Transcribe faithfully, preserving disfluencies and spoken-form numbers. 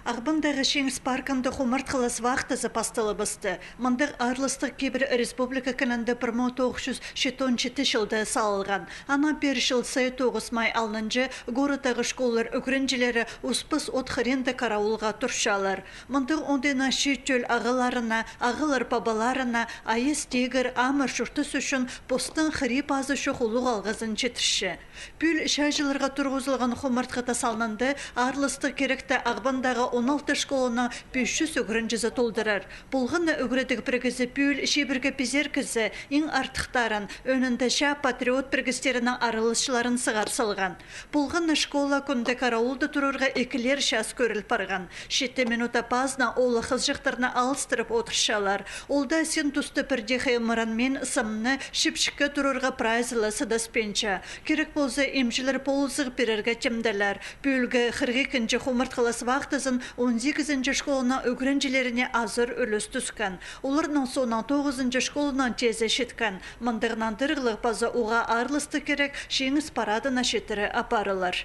Ағбандағы Чиңіс паркында хумартхылас вахтазы пасталыбысты. Мындағ аарластығ кибір республика кінінде пір муң тоғыс чӱс читон читі чылда салылған. Анаң пеер чыл сай тоғыс май алнынҷа городтағы школалар ӱгренҷілері успас от хыринда караулға турчалар. Мындағ оңдайнаң чиит тӧл ағаларына, ағалар-пабаларына, айас тигір, амыр чуртас ӱчӱн постың хыри-пазы чох улуғ алғызын читірче. Пӱӱл чааҷыларға турғызылған хумартхы тас алнында аарластығ киректе Ағбандағы он алты школаның пӱс чӱс ӱгренҷізі толдырар. Полған на ӱгредіг пірігізі пӱӱл чибіргі пизер кізі иң артыхтарын, ӧӧнінде чаа патриот пірігістерінің араласчыларын сығар салған. Полған на школа кӱнде караулда турарға ікілер час кӧріл парған. Читі минута пазынаң оолах-хызыҷахтарны алыстырып одырчалар. Ол даа син туста пірдеезі мыранмин сымны чіпчікке турарға прайзы ла сыдаспинча. Кирек полза, имҷілер полызығ пирерге тимделер. Пӱӱлгі хырых ікінҷі хумартхылас вахтазын он сигізінҷі школаның ӱгренҷілеріне азар ӱлӱс тӱскен. Оларның соонаң тоғызынҷы школаның теезі читкен. Мындағ нандырығлығ паза уғаа аарластығ кирек Чиңіс парадына читіре апарылар.